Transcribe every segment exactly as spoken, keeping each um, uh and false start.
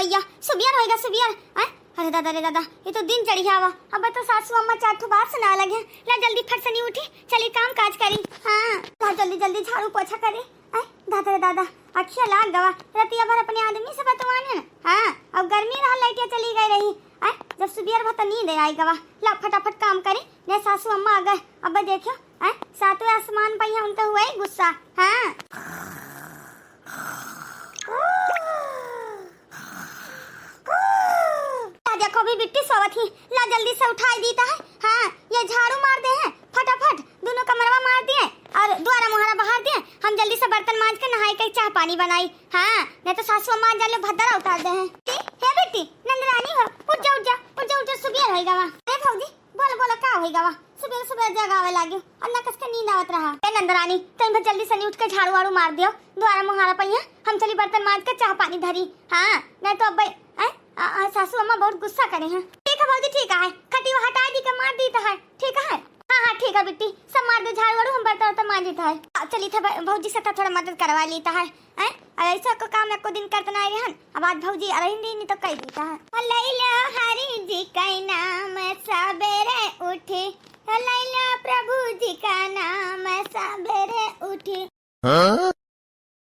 भैया, सुबियर होइगा, सुबियर। हैं? अरे दादा रे दादा, ये तो दिन चढ़ी आवा। अब तो सासू अम्मा चार ठो बात सुनावे लगे हैं। ला जल्दी फट से नहीं उठी, चली काम काज करी। हाँ, ला जल्दी जल्दी झाड़ू पोछा करी। हैं? दादा रे दादा, अखिया लाग गवा। रतिया भर अपने आदमी से बतवाने न। हाँ, अब गर्मी रहा, लाइटिया चली गई रही। हैं? जब सुबियर भा तो नींद आई गवा। ला फटाफट काम करी, नहीं सासू अम्मा आ गए। अब देखियो, हैं? सातवें आसमान पर यहाँ उनका हुआ ही गुस्सा। हाँ। ला देखो, अभी बिट्टी सोवत ही, ला जल्दी से उठाई दीता है। हाँ, ये झाड़ू मार दे हैं, फटाफट दोनों कमरवा मार दिए और द्वारा मुहारा बहार दिए। हम जल्दी से बर्तन मांज के नहाई के चाह पानी बनाई। हाँ, नहीं तो सासू अम्मा जान ले भद्दरा उतार दे हैं। हे बिट्टी, नंदरानी हो, उठ जा, उठ जा, उठ जा, उठ जा, सुबियर होइगा। अरे भौजी, बोल, बोल, का होइगा? सुबह सुबह जगावे लागी और ना कस के नींद आवत रहा। ए नंदरानी, तनी भर जल्दी से नहीं उठ के झाड़ू वाड़ू मार दियो, द्वारा मुहारा पहिया, हम चली बर्तन मांज के चाह पानी धरी। हाँ, नहीं तो अब, ए, आ, आ, सासू अम्मा बहुत गुस्सा करे हैं। ठीक है भौजी, ठीक है, खटिया हटा दी के मार दी तो है, ठीक है। हाँ, हाँ, ठीक है बिट्टी, सब मार दे झाड़ू वाड़ू, हम बर्तन वर्तन मांज देता है। आ, चली था भ-, भौजी से था थोड़ा मदद करवा लेता है। हैं? और ऐसा को काम एको दिन करत ना रहन, अब आज भौजी अरहिन दी नहीं तो कह देता है। ओ लैला हरि जी के नाम सबेरे उठी, ओ लैला प्रभु जी का नाम सबेरे उठी। हाँ?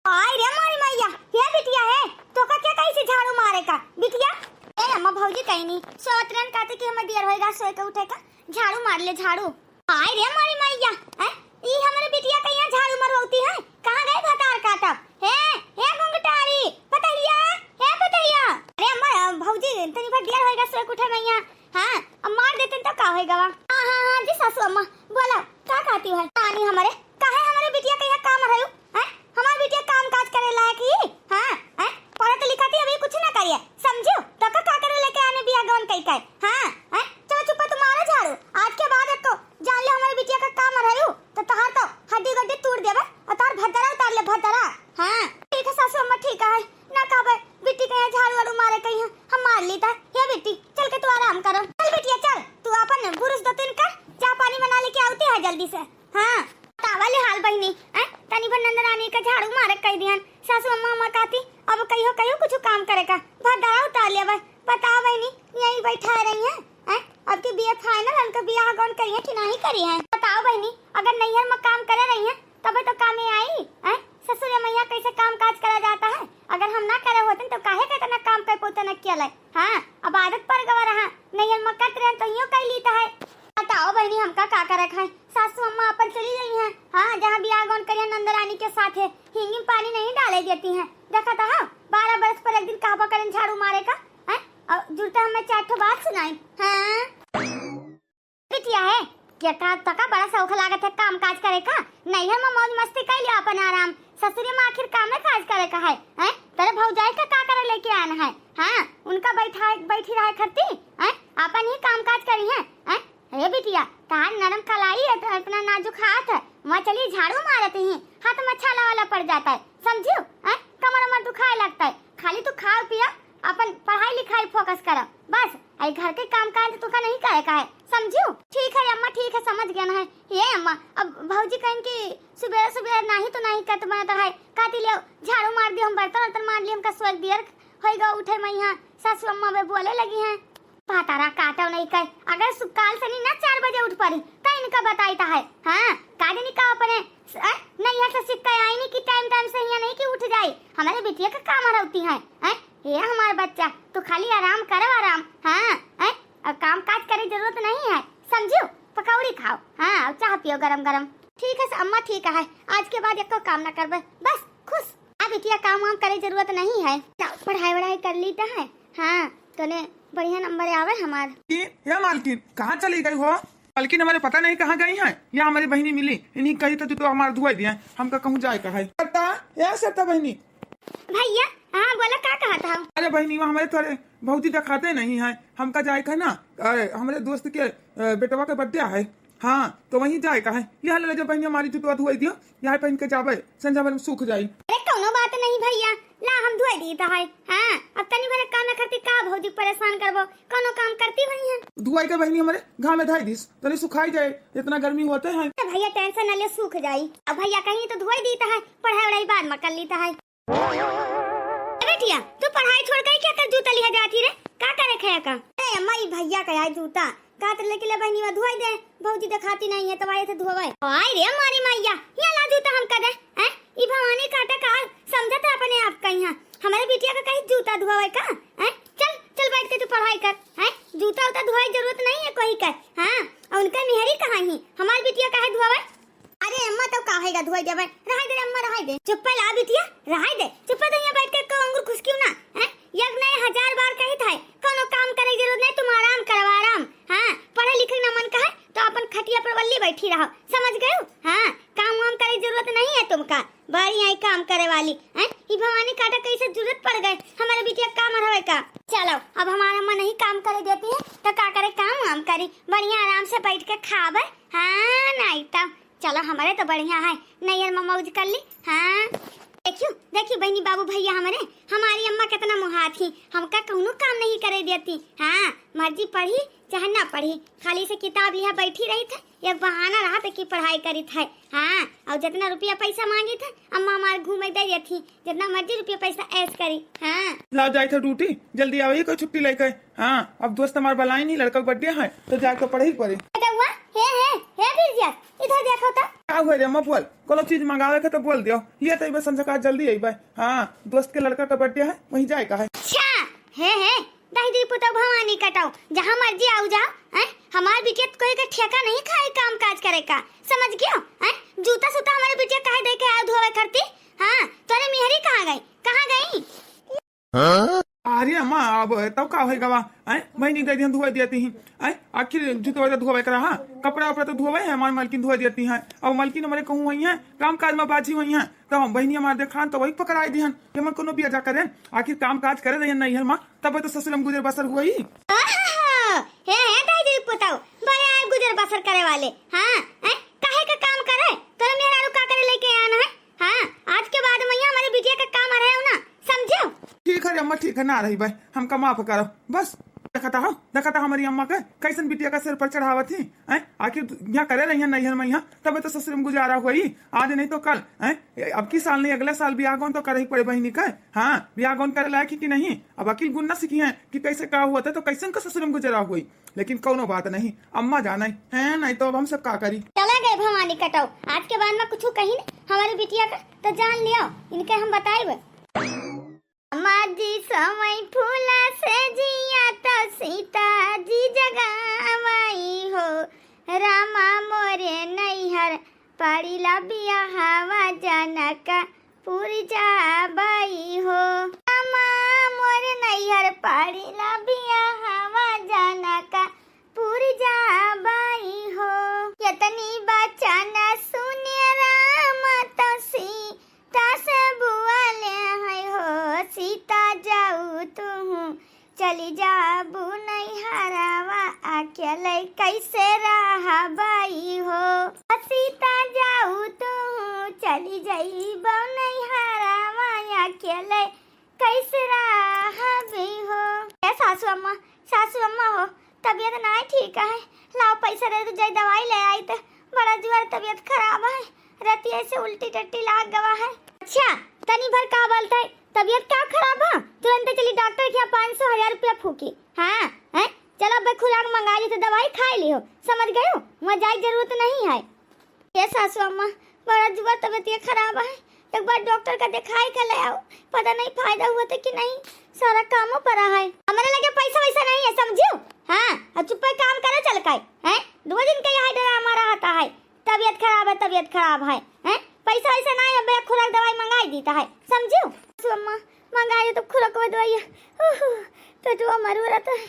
आय रे मोरी मैया, ये बिटिया है, तो का क्या कही से झाड़ू मारे का? बिटिया, ए अम्मा भौजी कहीं नहीं, सोत रहन कहते कि हमें देर होएगा सोए के उठे का, झाड़ू मार ले झाड़ू। आय रे मोरी मैया, हैं? ई हमरे बिटिया के यहाँ झाड़ू मरवती है? कहाँ गई भतार काटब? हे, हे घुंघटारी, पतहिया, हे पतहिया। अरे अम्मा, भौजी, तनी भर देर होएगा सोए के उठे में यहाँ। हाँ, अब मार देते तो का होएगा वा? हाँ, हाँ, हाँ, जी सासू अम्मा, बोला, का कहती है? रानी हमरे, काहे हमरे बिटिया के यहाँ काम रह्यू? हैं? हमार बिटिया काम काज करे लायक ही? हाँ, हैं? पढ़त लिखत ही अभी कुछ ना करिए, समझियो? तो का, का करे लेके आने बिया गवन कई कई? हाँ, हैं? चलो चुप्पा तू मारो झाड़ू, आज के बाद एको जान ले हमारे बिटिया का काम रह्यू, तो तहार तो हड्डी गड्डी तोड़ देबे, और तार भद्दरा उतार ले भद्दरा। हाँ, ठीक है सासू अम्मा, ठीक है, ना कहबे, बिट्टी के यहाँ झाड़ू वाड़ू मारे कहीं है, हम मार ली था। हे बिट्टी, चल के तू आराम करो, चल बिटिया चल, तू अपन बुरुस दो तीन कर, चाह पानी बना लेके आवती है जल्दी से। हाँ, तावा ले हाल बहिनी, हैं? तनी भर नंदरानी का झाड़ू मारे कह दिहन। सासू अम्मा, अम्मा कहती, अब कहियो, कहियो कुछ काम करे का, भद्दरा उतार लेबे। बताओ बहिनी, यहीं बैठा रही हैं, हैं? अब की बीए फाइनल, उनका बियाह गौन करिए कि नहीं करिए? बताओ बहिनी, अगर नैहर में काम करे रही हैं, तबे तो कामे आई, हैं? ससुर मैया कैसे काम काज करा जाता है, अगर हम ना करे होते तो काहे का इतना काम कर पोते न किया ले? हाँ, अब आदत पड़ गवा रहा, नैहर में करत रहे तो यूं कर लीता है। बताओ बहिनी, हमका का करे खाए? सासू अम्मा अपन चली गई हैं। हाँ, जहाँ बियाह गौन करिया नंदरानी के साथ है, हिंगी पानी नहीं डाले देती हैं। देखा तो हाँ, बारह बरस पर एक दिन कहबा करें झाड़ू मारे का, हैं? और जुड़ता हमें चार ठो बात सुनाई। हाँ। बिटिया है, के का तका बड़ा शौक लागत है काम काज करे का? नैहर में मौज मस्ती कर लियो अपन आराम, ससुरे में आखिर कामे काज करे का है, हैं? तेरे भौजाई का का करे लेके आना है? हाँ, उनका बैठा, बैठी रहे खरती, हैं? अपन ही काम काज करी है, हैं? हे बिटिया, तार नरम कलाई है, तो इतना नाजुक हाथ है, वहाँ चली झाड़ू मारत ही, हाथ में छाला वाला पड़ जाता है, समझियो? हैं? कमर उमर दुखाए लगता है, खाली तू खाओ पिया, अपन पढ़ाई लिखाई फोकस करो, बस। आई घर के काम काज तुका नहीं करे का है, समझियो? ठीक है अम्मा, ठीक है, समझ गया ना है। ये अम्मा, अब भौजी कहें कि सुबह सुबह नाही तो नाही करत बनत रहे, काटी ले झाड़ू मार दियो, हम बर्तन वर्तन मार लिए, हमका स्वर्ग दियर होइगा उठे में यहाँ। सासू अम्मा बे बोले लगी हैं, पातारा काटो नहीं कहे, अगर सुकाल से नहीं ना चार बजे उठ पड़ी, तो इनका बताई ता है। हाँ, काटे नहीं का अपने, अ, नैहर से सीख के आई नहीं कि टाइम टाइम से यहाँ नहीं कि उठ जाई, हमारे बिटिया का काम रहती है, हैं? ये हमार बच्चा, तू खाली आराम करो, आराम। हाँ, हैं? और काम काज करे जरूरत नहीं है, समझियो? पकौड़ी खाओ, हाँ, और चाह पियो गरम गरम। ठीक है अम्मा, ठीक है, आज के बाद एको काम ना करबे, बस खुश। अब बिटिया काम वाम करे जरूरत नहीं है, जाओ, पढ़ाई वढ़ाई कर ली तो है। हाँ, तोने बढ़िया नंबर आवे हमार। की, हे मालकिन, कहाँ चली गई हो? मालकिन हमारे पता नहीं कहाँ गई हैं, या हमारी बहिनी मिली, इन्हीं कही तो, तो हमार धुआई दिया, हमका कहूँ जाए का है। सत्ता, या सत्ता बहिनी। भैया, हाँ, बोला, का कहत हौ? अरे बहिनी, वो हमारे तोरे भौजी देखाते नहीं है, हमका जाए का है ना, अरे, हमारे दोस्त के, अ, बेटवा के बर्थडे है, हाँ, तो वहीं जाए का है। यहाँ ले जा बहिनी, हमारी जुतवा धुआई दियो, यहाँ पहन के जाबे, संझा भर में सूख जाई। अरे, कौनो बात नहीं भैया, ला हम धुआई दीता है। हाँ, अब तनी भर काम न करती का भौजी परेशान करबो, कौनो काम करती वही है। धुआई के बहिनी हमारे घाम में धाई दिस, तनी सुखाई जाए, इतना गर्मी होते हैं। अरे भैया टेंशन न ले, सूख जाई। अब भैया कहीं तो धुआई दीता है, पढ़ाई वढ़ाई बाद में कर लीता है। अरे टिया, तू पढ़ाई छोड़ के क्या कर जूता लिहा जाती रे? का करे खाया का? अरे अम्मा, ई भैया का आई जूता, का तो लेके ले बहनी में धोई दे, भौजी देखाती नहीं है, तो आए थे धोवे। आय रे मारी मैया, ये ला जूता हम कदे, हैं? ई भवानी काटा का समझत है अपने आप का यहाँ। हमारे बिटिया का कहीं जूता धोवे का, हैं? चल, चल बैठ के तू पढ़ाई कर, हैं? जूता उता धोए जरूरत नहीं है कोई कर, हाँ? और उनका मेहरी कहाँ ही? हमारे बिटिया काहे धोवे? अरे अम्मा, तो काहे का धोई देबे? रहाई दे रे अम्मा, रहाई दे। चुप्पे ला बिटिया, रहाई दे। चुप्पे तो यहाँ बैठ के को अंगुर खुसकियो ना, हैं? एक नहीं हजार बार कही था, कोनो काम करे की जरूरत नहीं, तुम आराम करो, आराम। हाँ, पढ़े लिखे ना मन कहे तो अपन खटिया पर वल्ली बैठी रहो, समझ गयो? हाँ, काम वाम करे की जरूरत नहीं है तुमका, बड़ी आई काम करे वाली, हैं? ई भवानी काटा कैसे जरूरत पड़ गए हमारे बिटिया काम रहवे का। चलो, अब हमारा अम्मा नहीं काम करे देती है तो का करे, काम वाम करी, बढ़िया आराम से बैठ के खाबे। हाँ, नहीं तो चलो, हमारे तो बढ़िया है, नैहर में मौज कर ली। हाँ, देखियो, देखियो बहनी, बाबू, भैया हमारे, हमारी अम्मा कितना मुहात ही, हमका कौनो काम नहीं करे देती। हाँ, मर्जी पढ़ी चाहे ना पढ़ी, खाली से किताब लिहा बैठी रही थे, एक बहाना रहा था कि पढ़ाई करी थे। हाँ, और जितना रुपया पैसा मांगी थे, अम्मा हमारे घूमे दे देती, जितना मर्जी रुपया पैसा ऐश करी। हाँ। लाओ, जाई थे ड्यूटी, जल्दी आओ, ये कोई छुट्टी लेके। हाँ, अब दोस्त हमार बलाई नहीं, लड़का का बर्थडे है, तो जाके तो पढ़े ही पड़े। बेटउआ, हे, हे, हे बिरजिया, इधर देखो तो। का हुआ रे अम्मा, बोल, कोनो चीज मंगावे के तो बोल दियो, ये तो इबे संझका जल्दी अइबे। हाँ, दोस्त के लड़का का बर्थडे है, वहीं जाए का है। अच्छा, हे, हे, दाई दी पुतौ भवानी कटाओ, जहाँ मर्जी आओ जाओ, हैं? हमार बिटिया कोई का ठेका नहीं खाए काम काज करे का, समझ गयो? हैं? जूता सूता हमारे बिटिया काहे दे के आए धोवे करती? हाँ, तोरे मिहरी कहाँ गई, कहाँ गई? अरे अम्मा, अब तब का होई गवा? आय, बहिनी दे दिहन धुआई दिया तिही। आय, आखिर जूते वाला धोवे करा, हाँ? कपड़ा उपड़ा तो धोवे है, हमार मलकिन धुआई दिया तिही। अब मलकिन हमारे कहूँ हुई है, काम काज में बाझी हुई है, तो हम बहिनी हमार देखान तो वही पकड़ाई दिहन कि हम कोनो बिया जा करें। आखिर काम काज करे रहिए नैहर में, तब तो ससुर में गुजर बसर हुई। आहा, हे, हे, दाई दी पुताऊ, बड़े आए गुजर बसर करे वाले। हाँ, हैं? काहे का काम करे? तोरे मेहरारू का करे लेके आन है? हाँ, आज के बाद मैया हमारे बिटिया का काम आ रहे हो ना, समझो? ठीक है रे अम्मा, ठीक है, ना रही भाई, हमका माफ करो बस। देखता हो, देखता हमारी अम्मा के कैसन बिटिया का सिर पर चढ़ावत ही, हैं? आखिर यहाँ करे रही है नैहर में, यहाँ तबे तो ससुर में गुजारा हुई, आज नहीं तो कल, हैं? अब की साल नहीं, अगले साल बियाह गौन तो करे ही पड़े बहिनी का। हाँ, बियाह गौन करे लायक ही कि नहीं, अब अकिल गुण ना सीखी है कि कैसे का हुआ था, तो कैसन का ससुर में गुजारा हुई। लेकिन कौनो बात नहीं, अम्मा जाने हैं, नहीं तो अब हम सब का करी। चला गए भवानी कटाऊ, आज के बाद में कुछ कही नहीं हमारी बिटिया का, तो जान लियो, इनके हम बताइब। रामा जी समय फूला से जिया तो सीता जी जगावई हो। रामा मोरे नैहर पाड़ीला बियाहवा जनकपुर जाबई हो। रामा मोरे नैहर पाड़ीला बियाहवा जनकपुर जाबई हो। यतनी बचन सुने राम तो सीता से बुआले है हो। सीता जाऊ तुहू चली जाबू नैहरवा, अकेले कैसे रहबई हो। सीता जाऊ तुहू चली जाइबू नैहरवा, अकेले कैसे रहबी हो। ए सासू अम्मा, सासू अम्मा हो, तबीयत नाहीं ठीक है, लाओ पैसा दे दो, जाई दवाई ले आई, तो बड़ा जुआर तबीयत खराब है, रतिया से उल्टी टट्टी लाग गवा है। अच्छा, तनी भर का बोलत है, तबीयत का खराब है? तुरंत चली डॉक्टर के यहाँ, पाँच सौ हजार रुपया फूकी। हाँ, हैं? चलो अब खुराक मंगा ली तो दवाई खाई लियो, समझ गयो? वहाँ जाए जरूरत नहीं है। ए सासू अम्मा, बड़ा जुआ तबीयत ये खराब है, एक बार डॉक्टर का दिखाई के ले आओ, पता नहीं फायदा हुआ था कि नहीं, सारा कामो पड़ा है। हमारे लगे पैसा वैसा नहीं है, समझियो? हाँ, और चुप्पे काम करो चल के, हैं? रोज इनका यही ड्रामा रहता है, तबीयत खराब है, तबीयत खराब है, हैं? पैसा वैसा नहीं है, अब खुराक दवाई मंगाई देता है, समझियो? सासू अम्मा, मंगाई दे तो खुराक दवाई, पेटवा मरुआ रहता है।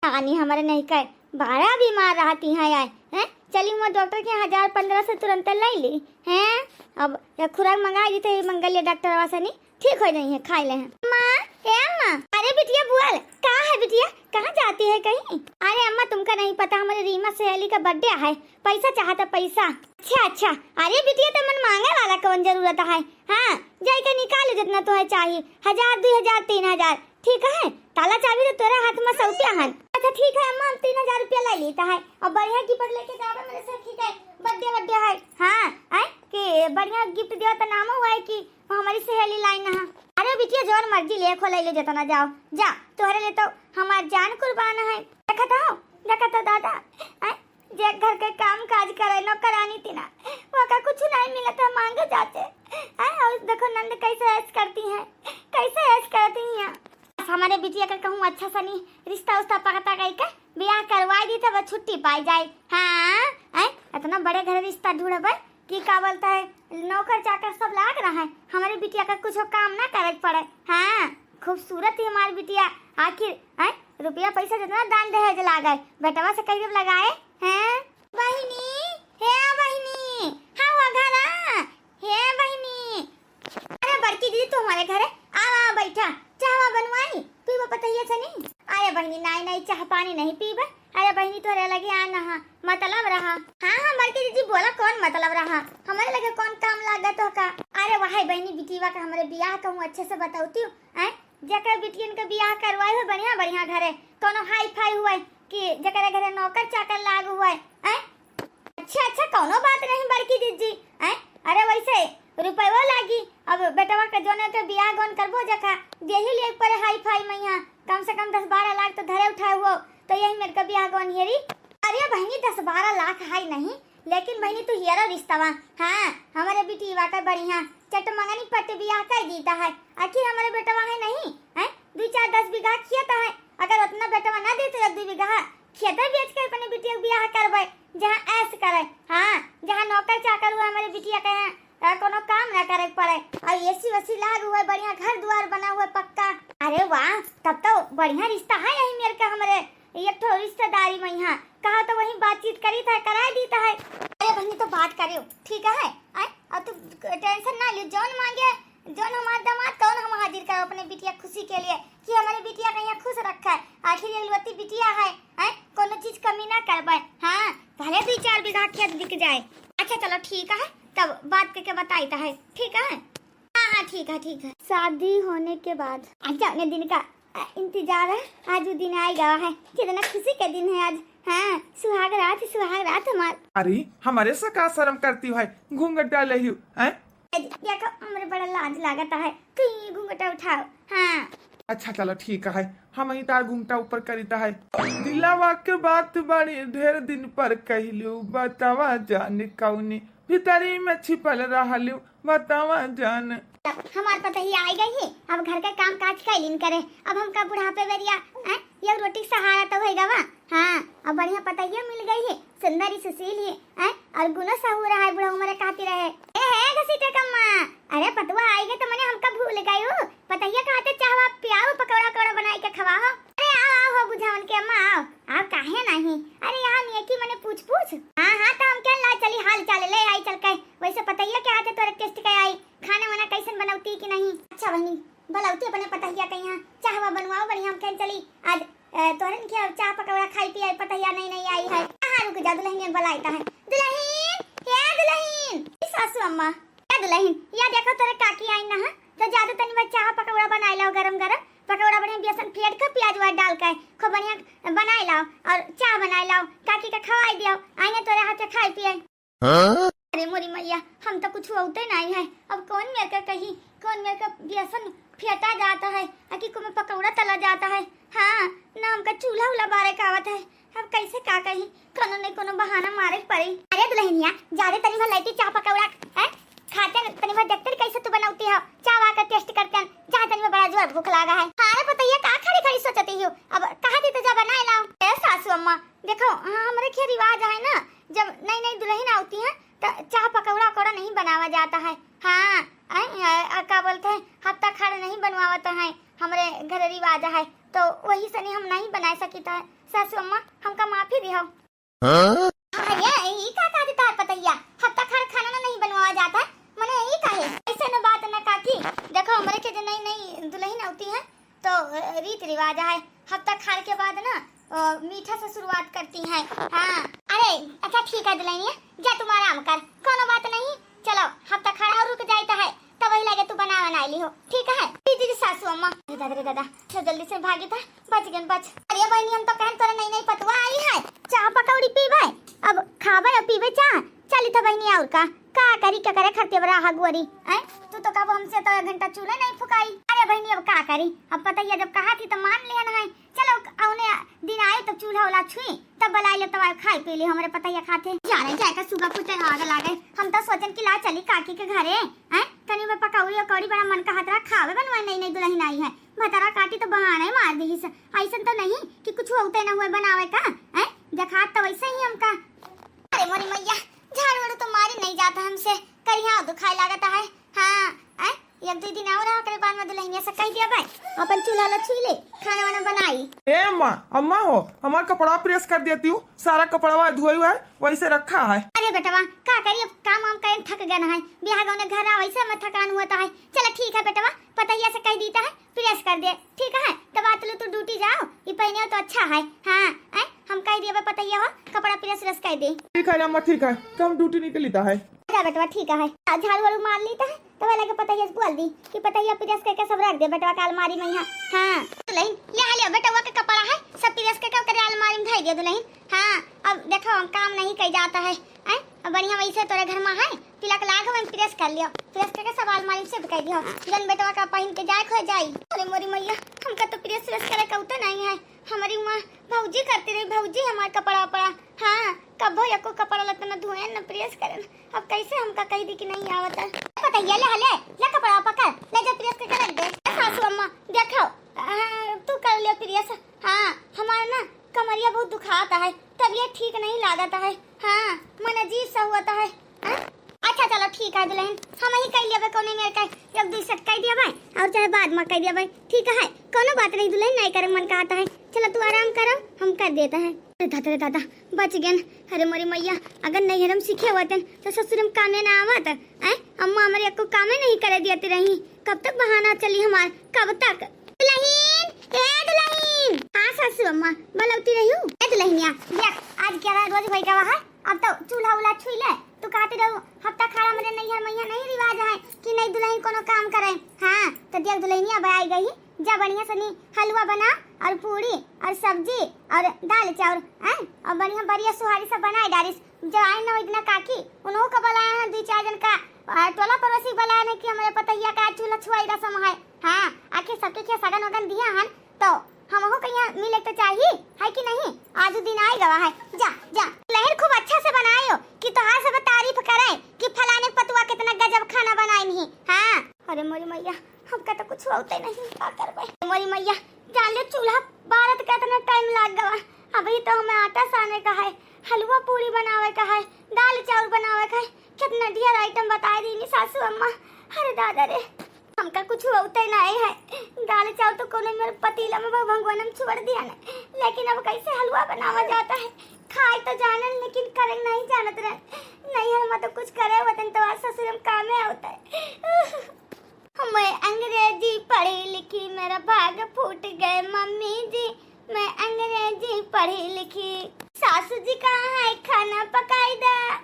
आनी हमारे नहीं कहे, बड़ा बीमार रहती है आए, हैं? चली वहाँ डॉक्टर के हजार पन्द्रह से तुरंत ले ली, हैं? अब या खुराक मंगाई दी तो ये मंगलिया डॉक्टर आवा सनी ठीक हो जाई है, खाई ले हैं। माँ, ए अम्मा, अरे बिटिया बोल, का है बिटिया, कहाँ जाती है कहीं? अरे अम्मा तुमका नहीं पता, हमारी रीमा सहेली का बर्थडे है, पैसा चाहता पैसा। अच्छा अच्छा, अरे बिटिया तो मन मांगे वाला कौन जरूरत है? हाँ, जाई के निकाल जितना तुम्हें चाहिए, हजार, दो हजार, तीन हजार, ठीक है, ताला चाबी तो तोरे हाथ में सौंपे हन। अच्छा ठीक है अम्मा, हम तीन हजार रुपया ले लेता है और बढ़िया गिफ्ट लेके जावे मेरे सखी के बर्थडे बर्थडे है। हाँ, आए कि बढ़िया गिफ्ट दिया तो नामो हुआ है कि हमारी सहेली लाइन है। अरे बिटिया, जौन मर्जी ले खो, ले ले, जेतना जाओ, जा, तोहरे लिए तो हमार जान कुर्बान है। देखत हो, देखत हो दादा, आय, जे घर के काम काज करे, नौकरानी तीना, ओका कुछ नहीं मिलत है, मांगे जाते। आय, और देखो नंद कैसे ऐश करती हैं, कैसे ऐश करती हैं। बस हमारे बिटिया का कहूँ अच्छा सनी रिश्ता उश्ता पकता कई के बियाह करवाई दी, तब छुट्टी पाई जाए। हाँ, आय, इतना बड़े घर रिश्ता ढूंढबे कि का बोलता है, नौकर चाकर सब लाग रहा है, हमारी बिटिया का कुछ काम ना करे के पड़े। हाँ, खूबसूरत ही हमारी बिटिया। आखिर, हैं, रुपया पैसा जितना दान दहेज लागे, बेटवा से करीब लगाए हैं। बहिनी, हे बहिनी, हाँ, हुआ घर आ। हे बहिनी, अरे बड़की दीदी, तू हमारे घरे आवा, आवा, बैठा, चाहवा बनवाई, पीबो पतैया सनी। अरे बहिनी, नाई, नाई, चाह पानी नहीं पीबे। अरे बहिनी, तोहरे लगे आना हा, मतलब रहा। हाँ, हाँ, बड़की दीदी, बोला, कौन मतलब रहा? हमारे लगे कौन काम लागा तो का? अरे वाह बहिनी, बिटिया का हमारे बियाह कहूँ अच्छे से बतौती हूँ, हैं? जेकर बिटियन के बियाह करवाई हो बढ़िया, बढ़िया घरे, कोनो हाई फाई हुए कि जेकरे घरे नौकर चाकर लाग हुए, हैं? अच्छा, अच्छा, कौनो बात नहीं बड़की दीदी, हैं? अरे वैसे रुपयो लागी, अब बेटवा के जोने के बियाह गौन करबो जका, देही लिए पड़े हाई फाई मैया, कम से कम दस बारह लाख तो धरे उठाए हुओ, तो यही मेर के बियाह गौन हेरी। अरे बहिनी, दस बारह लाख हाई नहीं, लेकिन बहिनी तू हेरो रिश्तवा, हाँ, हमारे बिटिया का बढ़िया चट मंगनी पट बियाह कर दीता है। आखिर हमारे बेटवा है नहीं, हैं? दो चार दस बीघा खेत है, अगर उतना बेटवा ना देते एक दो बीघा, खेते बेच के अपने बिटिया के बियाह करबे, जहाँ ऐश करे, हाँ, जहाँ नौकर चाकर हुआ हमारे बिटिया के यहाँ, अ, कोनो काम ना करे के पड़े, और एसी वेसी लाग हुआ, बढ़िया घर दुआर बना हुआ पक्का। अरे वाह, तब तो बढ़िया रिश्ता है यही मेर का हमरे एक ठो रिश्तेदारी में यहाँ। कहा तो वही बातचीत करी था, कराए दी था है। अरे बहिनी, तो बात करियो, ठीक है, आय? और तू टेंशन ना लियो, जौन मांगे, जौन हमार दामाद, तौन हम हाजिर करो अपने बिटिया खुशी के लिए, कि हमारे बिटिया का यहाँ खुश रखा है। आखिर ये लुअती बिटिया है, हैं? कोनो चीज कमी ना करबे। हाँ, भले दो चार बीघा खेत बिक जाए। अच्छा चलो ठीक है, तब बात करके बताई तो है, ठीक है? हाँ, हाँ, ठीक है, ठीक है। शादी होने के बाद अच्छा, उन्हें दिन का अ, इंतजार है। आज वो दिन आए गवा है, कितना खुशी का दिन है आज। हाँ, सुहाग रात, सुहाग रात हमार। अरे, हमारे से का शर्म करती है, घूंघट डाले ही, हैं? ए, देखो, हमरे बड़ा लाज लागत है, तू ये घूंघटा उठाओ। हाँ। अच्छा, चलो ठीक है, हम ही तार घूंघटा ऊपर करीता है। दिलावा के बात बड़ी ढेर दिन पर कहलू, बतावा जान कौनी भीतरी में छिपल रहलू, बतावा जान। हमार पतही आई गई है, अब घर के काम काज कैलिन करे। अब हमका बुढ़ापे बेरिया, हैं, ये रोटी सहारा तो होई गवा। हाँ, अब बढ़िया पतहिया मिल गई है, सुंदर ही सुशील ही, हैं, और गुनो सहूर है, बुढ़ऊ मरे कहती रहे। ए हे घसीटे कम्मा, अरे पतुआ आई गई तो मने हमका भूल गई हो। पतहिया कहते चाहवा पियाओ, पकौड़ा उकौड़ा बनाई के खवाओ। अरे आओ, आओ हो बुझावन के अम्मा, आओ, आओ, काहे नहीं? अरे यहाँ नेकी मने पूछ पूछ। हाँ, हाँ, तो हम क्या ला चली हाल चाल ले आई चल के। वैसे पतहिया के हाथे तोरे टेस्ट के आई, खाना वाना कैसन बनौती कि नहीं? अच्छा बहिनी, बलौती अपने पतहिया के यहाँ, चाहवा बनवाओ बढ़िया, हम कहन चली आज, अ, तोरन के अब चाह पकौड़ा खाई पियाई, पतहिया नहीं, नहीं आई है। हाँ, रुक जा, दुल्हनिया बुलाइत है। दुल्हन, हे दुल्हन, ए सासू अम्मा, ए दुल्हन, या देखो तोरे काकी आई ना है, तो जा तो तनी बस चाह पकौड़ा बनाई लाओ गरम गरम, पकौड़ा बढ़िया बेसन फेंट के प्याज व्याज डाल के खूब बढ़िया बनाई लाओ और चाह बनाई लाओ, काकी के खवाई दियो, आइए तोरे हाथ के खाए पिए। हाँ? अरे मोरी मैया, हम तो कुछ होते नहीं है। अब कौन मेरे का कही, कौन मेरे का बेसन फेंटा जाता है, आ कि कुमे पकौड़ा तला जाता है। हाँ, ना हमका चूल्हा उल्हा बारे का आवत है। अब कैसे का कही, कोनो न कोनो बहाना मारे के पड़ी। अरे दुल्हनिया, जादे तनी भर लैती चाह पकौड़ा, हैं? खाते तनी भर देखते कैसे तू बनौती हो, चाह वहाँ का टेस्ट करते हैं। जा तनी भर, बड़ा जोर भूख लागा है। हाँ रे पतैया, का खड़ी खड़ी सोचती हो? अब कहा थी तो जा बनाए लाओ। ए सासू अम्मा, देखो, हाँ, हमरे के रिवाज है ना, जब नई नई दुल्हन आती है तो चाह पकौड़ा उकौड़ा नहीं बनावा जाता है। हाँ, ऐ, ऐ, आ, का बोलते हैं, हफ्ता खाड़ नहीं बनवावत है, हमरे घर रिवाज है, तो वही सनी हम नहीं बना सकित है। सासू अम्मा, हमका माफी दिहो। हाँ? अरे, ई का कहते तार पतैया, हफ्ता खाड़ खाना ना नहीं बनवावा जाता है, मने ई काहे? ऐसे न बात न काकी, देखो हमरे के जो नई नई दुल्हन आती है, तो, अ, रीत रिवाज है, हफ्ता खाड़ के बाद ना, अ, मीठा से शुरुआत करती हैं। हाँ। अरे, अच्छा ठीक है दुल्हनिया, जा तुम आराम कर, कोनो बात नहीं। चलो, हफ्ता खाड़ और रुक जाइत है, तब वही लगे तू बना बनाई ली हो, ठीक है? जी, जी, जी, सासू अम्मा। अरे दादा रे दादा, तो जल्दी से भागी था, बच गन बच। अरे बहनी, हम तो कहन तोरे नई नई पतवा आई है, चाह पकौड़ी पीबे, अब खाबे और पीबे चाह। चली था बहनी, और का? का करी, का करे खरते बड़ा हगुअरी, हैं? तू तो कब हमसे तो एक घंटा चूल्हे नहीं फुकाई। अरे बहिनी, अब का करी, अब पतैया जब कहा थी तो मान लेन है। चलो, औने दिन आए तो चूल्हा वाला छुई, तब बुलाई ले, तब आए खाए पी ले हमरे पतैया खाते। जा रे, जाए का सुगा फूटे आग लागे। हम तो सोचन कि ला चली काकी के घरे, हैं? तनी में पकौड़ी उकौड़ी बड़ा मन कहत रहा, खावे बनवाए, नई नई दुल्हन आई है। भतरा काटी तो बहाना ही मार दी से। ऐसन तो नहीं कि कुछ होते ना हुए बनावे का, हैं? देखात तो वैसे ही हमका। अरे मोरी मैया, झाड़ू वाड़ू तो मारी नहीं जाता हमसे, करिहा दुखाए लागत है। हाँ, हैं? एक दो दिन और रहा, ओकरे बाद में दुल्हनिया से कह दिया भाई, अपन चूल्हा ला छुई ले, खाना वाना बनाई। ए अम्मा, अम्मा हो, हमार कपड़ा प्रेस कर देती हूँ, सारा कपड़वा धोई हुआ है, वैसे रखा है। अरे बेटवा, का करी, अब काम वाम करे थक गए है, बियाह गौने घर आ, वैसे में थकान हुआ तो है। चलो ठीक है बेटवा, पतैया से कह दीता है, प्रेस कर दे, ठीक है? तब आतलू तू ड्यूटी जाओ, ये पहने हो तो अच्छा है। हाँ, हैं? हम कह दिए बा पतैया हो, कपड़ा प्रेस व्रेस कर दे। ठीक है अम्मा, ठीक है, तो हम ड्यूटी निकलिता है। अच्छा बेटवा, ठीक है। आ, झाड़ू वाड़ू मार लीता है, तब लगे पतैया से बोल दी कि पतैया प्रेस करके सब रख दे बेटवा का अलमारी में यहाँ। हाँ, तो ले, ले आ लिया बेटवा के कपड़ा है, सब प्रेस करके ओकरे अलमारी में धर दे दुल्हन। हाँ, अब देखो, हम काम नहीं कही जाता है, हैं? अब बढ़िया वैसे तोरे घर में है, तिलक लाग, वहीं प्रेस कर लियो, प्रेस करके सब अलमारी में शिफ्ट कर दियो। जन बेटवा का पहिन के जाए खो जाई। अरे मोरी मैया, हमका तो प्रेस व्रेस करे का उतना नहीं है। हमारी माँ भौजी करती रही, भौजी हमार कपड़ा वपड़ा। हाँ, कबो एको कपड़ा लत्ता न धोए न प्रेस करे। अब कैसे हमका कह दी कि नहीं आवत है? पतैया ले हले, ले कपड़ा पकड़, ले जा प्रेस करके रख दे। ए सासू अम्मा, देखो, हाँ, तू कर लियो प्रेस। हाँ, हमारा ना कमरिया बहुत दुखाता है, तबीयत ठीक नहीं लागत है। हाँ, मन अजीब सा हुआ है। हाँ? अच्छा चलो ठीक है दुल्हन, हम ही कह लेबे, कौने मेर का एक दो सेट कह दिया भाई, और चाहे बाद में कह दिया भाई, ठीक है, कौनो बात नहीं दुल्हन, नहीं करे मन कहता है। चलो तू आराम करो, हम कर देता है। अरे दादा रे दादा, बच गए। अरे मोरी मैया, अगर नैहर में सीखे होते तो ससुर में कामे ना आवत। हैं? अम्मा हमारे एको कामे नहीं करे देती रही, कब तक बहाना चली हमार, कब तक? दुल्हन, ए दुल्हन। हाँ सासू अम्मा, बलौती रही हूँ। ए दुल्हनिया, देख, आज ग्यारह रोज भई गवा है, अब तो चूल्हा उल्हा छुई ले। तू कहती रहू, हफ्ता खाड़ा मेरे नैहर में यहाँ नहीं रिवाज है कि नई दुल्हन कोनो काम करे। हाँ, तो देख दुल्हनिया अब आई गई, जा बढ़िया सनी हलवा बना और पूड़ी और सब्जी और दाल चाउर, हैं? और बढ़िया बढ़िया सुहारी सब बनाए डारिस। जब आए ना ओई दिना काकी, उन्हों का बुलाया है, दो चार जन का, आ, टोला पड़ोसी बुलाया है कि हमारे पतैया का चूल्हा छुआई रसम है। हाँ, आखिर सबके खिया सगन वगन दिया हन, तो हमहू कहिया मिले तो चाही, है कि नहीं? आज दिन आए गवा है। जा, जा, लहर खूब अच्छा से बनायो कि तोहार सब तारीफ करे कि फलाने पतुआ कितना गजब खाना बनाए नहीं। हाँ, अरे मोरी मैया, हमका तो कुछ होते नहीं, का करबे? मोरी मैया, जान ले चूल्हा बारत का इतना टाइम लाग गवा, अभी तो हमें आटा साने का है, हलवा पूड़ी बनावे का है, दाल चाउर बनावे का है, कितना ढेर आइटम बताए दीनी सासू अम्मा। अरे दादा रे, हमका कुछ होते नहीं है। दाल चाउर तो कोनो मेरे पतीला में भगवान में छोड़ दिया ने, लेकिन अब कैसे हलवा बनावा जाता है? खाए तो जानन लेकिन करे नहीं जानत रहे। नहीं हम तो कुछ करे वतन तो आज ससुर में कामे आवता है। मैं अंग्रेजी पढ़ी लिखी, मेरा भाग फूट गए मम्मी जी। मैं अंग्रेजी पढ़ी लिखी। सासू जी कहाँ है, खाना पकाई दा।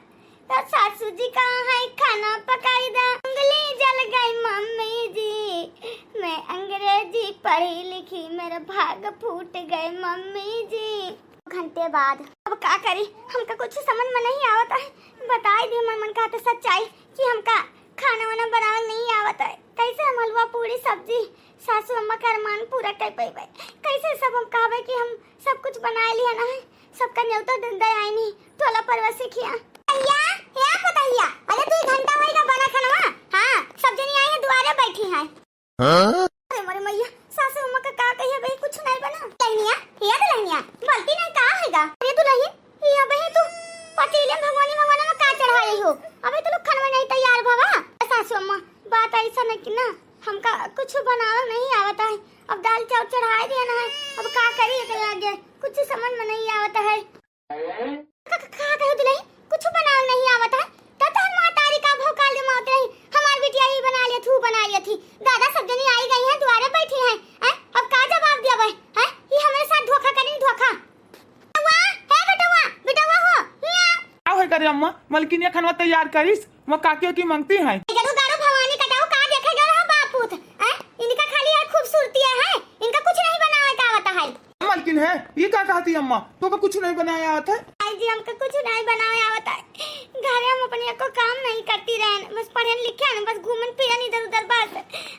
तो सासू जी कहाँ है, खाना पकाई दा। उंगली जल गई मम्मी जी। मैं अंग्रेजी पढ़ी लिखी, मेरा भाग फूट गए मम्मी जी। घंटे बाद। अब का करी, हमका कुछ समझ में नहीं आवत है। बताई दी मन मन का तो सच्चाई कि हमका खाना वाना बनावे नहीं आवत है। कैसे हम हलवा पूड़ी सब्जी सासू अम्मा का अरमान पूरा कर पइबे? कैसे सब हम कहबे कि हम सब कुछ बनाए लिया ना है, सबका न्योता दे, दे आईनी टोला पड़ोसी खिया। भैया, हे पतैया, अरे तू एक घंटा होई का बना खाना? हाँ, सब जनी आई है, दुआरे बैठी है। हाँ? अरे मोरे मैया, सासू अम्मा का का कहिया बे, कुछ नहीं बना। लहनिया, हे दुल्हनिया, बोलती नहीं का हैगा? अरे दुल्हन, ये अबे तू पतीले में भगवानी भगवाना में का चढ़ाई हो? अबे तो लोग खानवा नहीं तैयार भवा। सासू अम्मा, बात ऐसा न कि ना, हमका कुछ बनावे नहीं आवत है। अब दाल चाउर चढ़ाई दिया ना है, अब का करी एकरे आगे? कुछ समझ में नहीं आवत है। का, का, का कहे दुल्हन? कुछ बनावे नहीं आवत है? तब तो हम माँ तारी का भौकाल जमावत रही, हमार बिटिया ही बना लिया थी, वो बना लिया थी। दादा सब जनी आई गई हैं, दुआरे बैठी हैं, हैं? अब का जवाब दिया भाई? हैं? ये हमारे साथ धोखा करें, धोखा। बेटवा, हे बेटवा, बेटवा हो, हिया। का होय करे अम्मा, मलकिनिया खानवा तैयार करिस, वो काकी की मंगती है। जरूर गारो भवानी कटाऊ का देखे गए हो बापूत, हैं? इनका खाली है खूबसूरती है, इनका कुछ नहीं बनावे का आवत है। मलकिन है, ये का कहती अम्मा, तो का कुछ नहीं बनाया आवत है? आई जी, हमका कुछ नहीं बनावे आवत है, घरे हम अपने को काम नहीं करती रहन, बस पढ़न लिखन, बस घूमन फिरन इधर उधर, बस।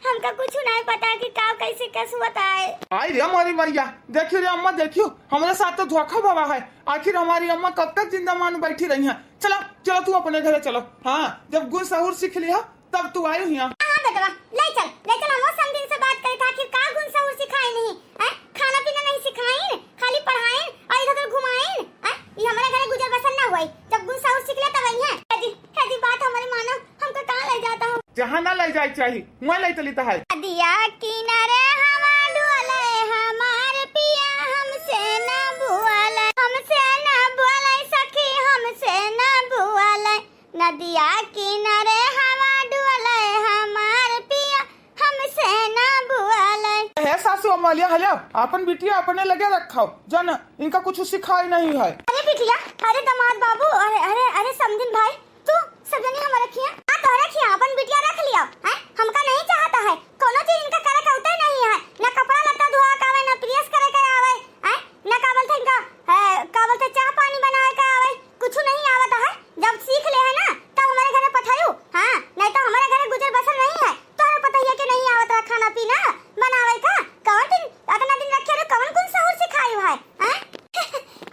हमका कुछ नहीं पता कि का कैसे कस होता है। आई रे हमारी मैया, देखियो रे अम्मा, देखियो, हमरे साथ तो धोखा भवा है। आखिर हमारी अम्मा कब तक जिंदा मान बैठी रही हैं? चलो, चलो, तू अपने घरे चलो। हाँ, जब गुण सहूर सीख लिया, तब तू आयो हियाँ। हाँ बेटवा, ले चल, ले चल, हम समधिन से बात करे था, आखिर का गुण सहूर सिखाए नहीं, हैं? खाना पीना नहीं सिखाइन, खाली पढ़ाइन और इधर उधर घुमाइन, हैं? ये हमारे घरे गुजर बसर ना हुई, जब गुण सहूर सीख ले तब आई है। हे जी, हे जी, बात हमारे मानो, हमका कहाँ ले जाता हो? जहाँ ना ले जाए चाहिए, वहाँ ले चली तो है। नदिया किनारे हवा डुअले, हमार पिया हमसे ना बुअले, हमसे ना बुअले सखी, हमसे ना बुअले। नदिया किनारे हवा डुअले, हमार पिया हमसे ना बुअले। हे सासू अम्मा, लिया, हलिया, अपन बिटिया अपने लगे रखाओ, जन इनका कुछ सिखाई नहीं है। अरे बिटिया, अरे दामाद बाबू, अरे, अरे, अरे समधिन भाई, तू सब जनी हमारे खिया, आ तोहरे खिया अपन बिटिया रख लिया, हैं? हमका नहीं चाहता है, कोनो चीज इनका करे के उते नहीं है, ना कपड़ा लत्ता धोआ के आवे, ना प्रेस करे के आवे, हैं? ना का बोलते इनका, है, का बोलते चाह पानी बनावे के आवे, कुछ नहीं आवत है। जब सीख ले है ना, तब हमारे घरे पठायू, हाँ, नहीं तो हमारे घरे गुजर बसर नहीं है। तोहरे पतहिया के नहीं आवत रहा खाना पीना बनावे का, कौन दिन, अतना दिन रखे रहो, कौन कौन सहूर सिखायू है, हैं?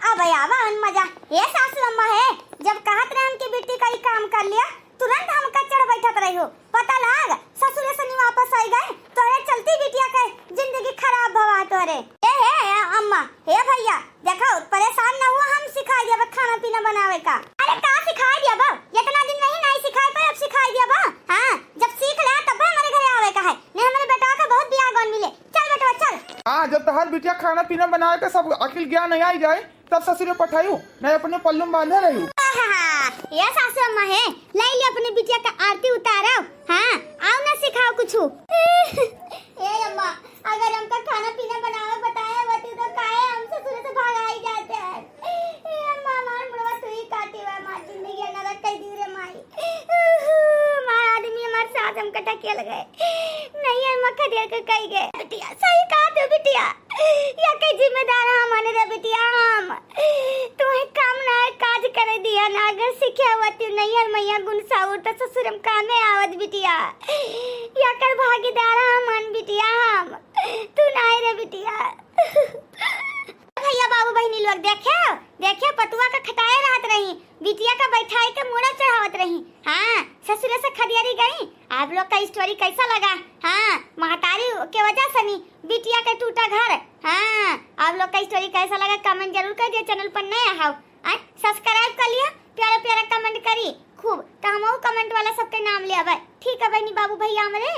अब आवा हन मजा। ए सासू अम्मा है, जब कहत रहन कि बिट्टी का ई काम कर लिया, तुरंत हम कच्चड़ बैठत रही हो। पता लाग, ससुरे से नहीं वापस आई गए, तोरे चलती बिटिया के जिंदगी खराब भवा तोरे। ए हे अम्मा, हे भैया, देखो, परेशान न हुआ, हम सिखाई दिया बा खाना पीना बनावे का। अरे का सिखाई दिया बा? इतना दिन नहीं, नहीं सिखाई पाए, अब सिखाई दिया बा। हाँ, जब सीख ले तब हमारे घरे आवे का है, नहीं हमारे बेटा का बहुत बियाह गौन मिले। चल बेटवा चल। हाँ, जब तोहार बिटिया खाना पीना बनावे का सब अकिल ज्ञान नहीं आई जाए, तब ससुरे पठायू, नहीं अपने पल्लू में बांधे रहू। आहा, ये सासू अम्मा है, ले ले अपने बिटिया का आरती उतारो। हाँ, आओ ना सिखाओ कुछ। ए अम्मा, अगर हमका खाना पीना बनावे बताए होती तो काहे हम ससुरे से भगाई जाते हैं? ए अम्मा, हमार मुड़वा तू ही काटी हुआ, हमार जिंदगी नरक कर दी रे माई। हमार आदमी, हमार सास हमका ढकेल गए। नहीं है, मक्खा दिया के कही गए। बिटिया, सही कहा तू बिटिया। या के जिम्मेदार हम हन रे बिटिया, हम। तुम्हें काम ना है, काज करे दिया ना, अगर सीखे होती नहीं है मैया गुण साउर तो ससुर हम कामे आवत बिटिया। या कर भागीदार हम हन बिटिया, हम। तू ना है रे बिटिया। भैया बाबू बहिनी लोग देखे, देखे पतुआ का खटाए रहत रही, बिटिया का बैठाई के मुड़ा चढ़ावत रही। हाँ, ससुरे से खदियारी गई। आप लोग का स्टोरी कैसा लगा? हाँ, महतारी के वजह से नी बिटिया के टूटा घर। हाँ, आप लोग का स्टोरी कैसा लगा कमेंट जरूर कर दिया। चैनल पर नया हो, आए सब्सक्राइब कर लिया, प्यारा प्यारा कमेंट करी खूब, तो हम कमेंट वाला सबके नाम ले आवे। ठीक है बहनी बाबू भैया हमरे।